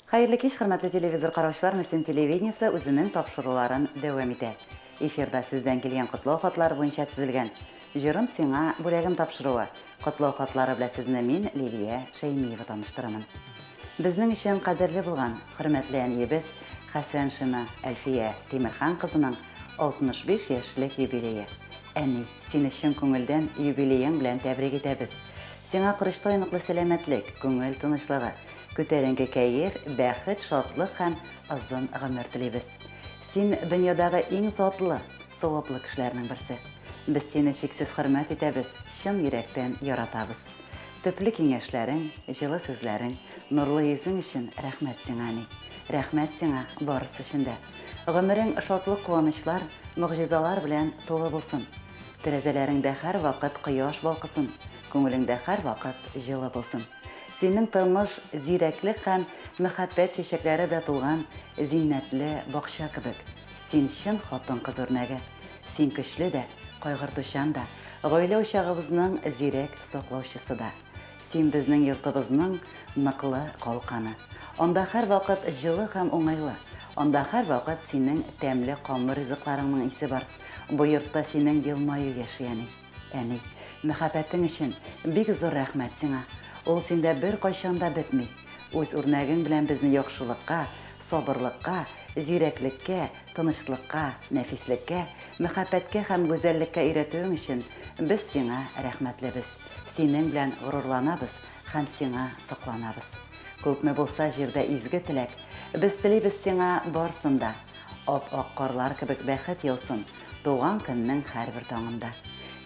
Хәерле кич, хөрмәтле телевизор караучылар, Мөслим телевидениесе үзенең тапшыруларын дәвам итә. Эфирда сездән килгән котлау хатлары буенча төзелгән Җырым сиңа, бүләгем тапшыруы. Котлау хатлары белән сезне мин, Лилия Шәймиева таныштырамын. Безнең өчен кадерле булган, хөрмәтле әниебез Хәсәншина Әлфия Тимерхан кызының 65 яшьлек юбилее. Әни, сине чын күңелдән юбилеең белән тәбрик итәбез. Сиңа корычтай ныклы сәламәтлек, күңел тынычлыгы, күтәренке кәеф, бәхет, шатлык һәм озын гомер телибез. Син, дөньядагы иң затлы, саваплы кешеләрнең берсе. Без сине чиксез хөрмәт итәбез, чын йөрәктән яратабыз. Төпле киңәшләрең, җылы сүзләрең, нурлы йөзең өчен рәхмәт сиңа, әни. Рәхмәт сиңа барысы өчен дә. Гомерең шатлык-куанычлар, могҗизалар белән тулы булсын. Тәрәзәләреңдә һәрвакыт кояш балкысын, күңелеңдә һәрвакыт җылы булсын. Синең тормыш зирәклек һәм мәхәббәт чәчәкләре белән тулган зиннәтле бакча кебек. Син чын хатын-кыз үрнәге. Син көчле дә, кайгыртучан да, гаилә учагыбызның зирәк саклаучысы да. Син безнең йортыбызның ныклы калканы. Анда һәрвакыт җылы һәм уңайлы. Анда һәрвакыт синең тәмле камыр ризыкларыңның исе бар. Бу йортта синең елмаю яши, әни. Әни, мәхәббәтең өчен бик зур рәхмәт сиңа. Ул синдә беркайчан да бетми. Үз үрнәгең белән безне яхшылыкка, сабырлыкка, зирәклеккә, тынычлыкка, нәфислеккә, мәхәббәткә һәм гүзәллеккә өйрәтүең өчен без сиңа рәхмәтлебез. Синең белән горурланабыз һәм сиңа сокланабыз. Күпме булса җирдә изге теләк, без телибез сиңа барсын да. Ап-ак карлар кебек бәхет яусын туган көннең һәрбер таңында.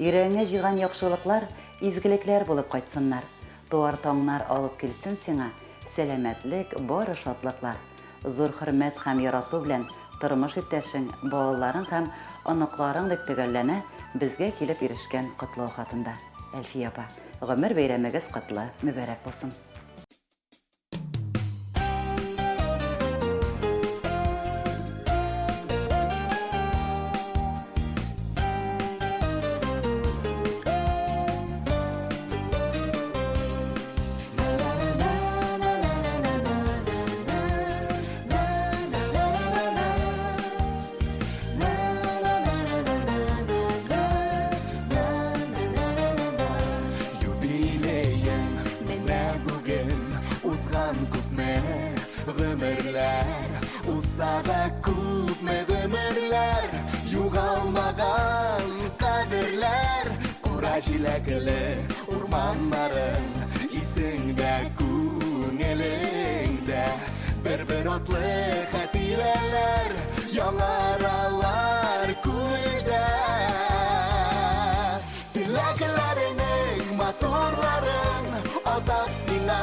Йөрәгеңә җыйган яхшылыклар изгелекләр булып кайтсыннар. Туар таңнар алып килсен сиңа сәламәтлек, бары шатлыклар. Зур хөрмәт һәм ярату белән тормыш иптәшең, балаларың һәм оныкларың дип төгәлләнә безгә килеп ирешкән котлау хатында. Әлфия апа, гомер бәйрәмегез котлы, мөбарәк булсын! Юбилеең менә бүген узган күпме гомерләр Узса да күпме гомерләр югалмаган кадерләр Кура җиләкле урманнарың исеңдә күңелеңдә Бер-бер атлы хатирәләр яңаралар күңелдә Теләкләреңнең матурларын атап сиңа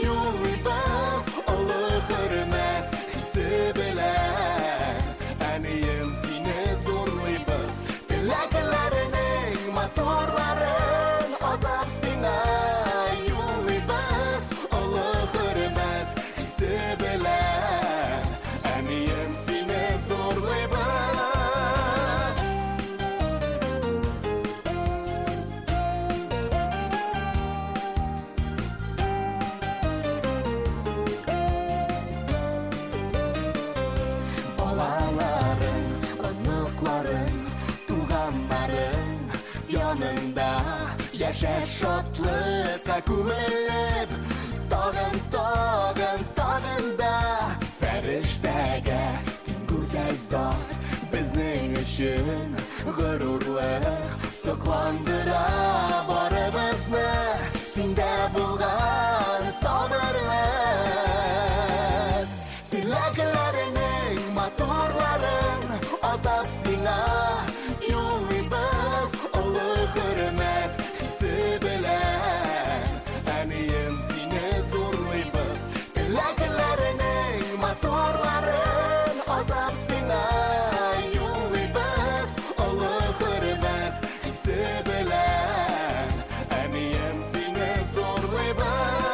юллыйбыз олы хөрмәт хисе белән Әнием сине зурлыйбыз Теләкләреңнең матурларын атап сиңа юллыйбыз олы хөрмәт хисе белән Әнием сине зурлыйбыз Балаларың, оныкларың, туганнарың янында яшә шатлыкка күмелеп, тагын, тагын, тагын да фәрештәгә тиң гүзәл зат безнең өчен горурлык сокландыра барыбызны синдә булган сабырлык теләкләреңнең матурларын атап сиңа юллыйбыз олы хөрмәт хисе белән әнием сине зурлыйбыз теләкләреңнең матурларын атап сиңа юллыйбыз олы хөрмәт хисе белән әнием сине зурлыйбыз.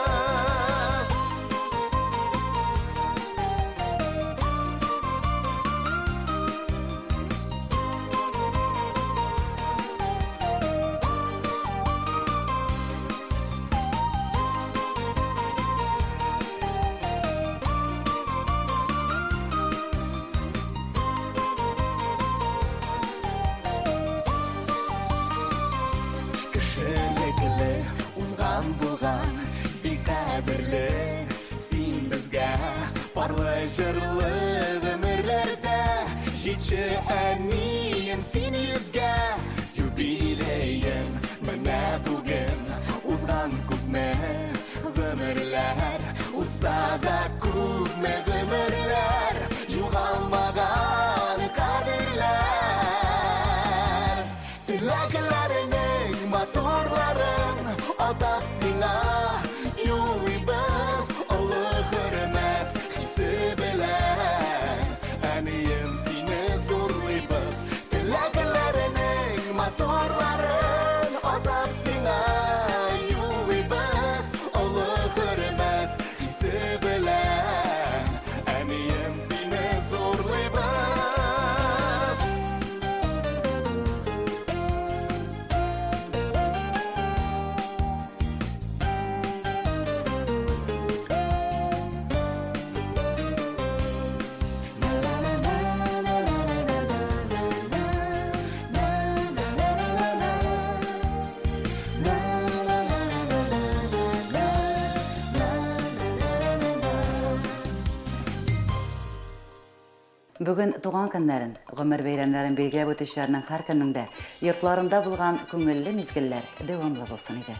Кадерле син безгә, парлы җырлы гомерләрдә. Җитче әнием син йөзгә, юбилеең менә бүген. Узган күпме гомерләр, узса да күпме гомерләр, югалмаган кадерләр. Теләкләренең матурларын атап сиңа юлыйбыз олы хөрмәт хисе белән. Әнием сине зурлыйбыз. Теләкләренең матурларын атап сиңа юлыйбыз олы хөрмәт хисе белән. Әнием сине зурлыйбыз. Бүген туган көннәрен, гомер бәйрәмнәрен билгеләп үтүчеләрнең һәркемнең дә йортларында булган күңелле мизгелләр дәвамлы булсын иде.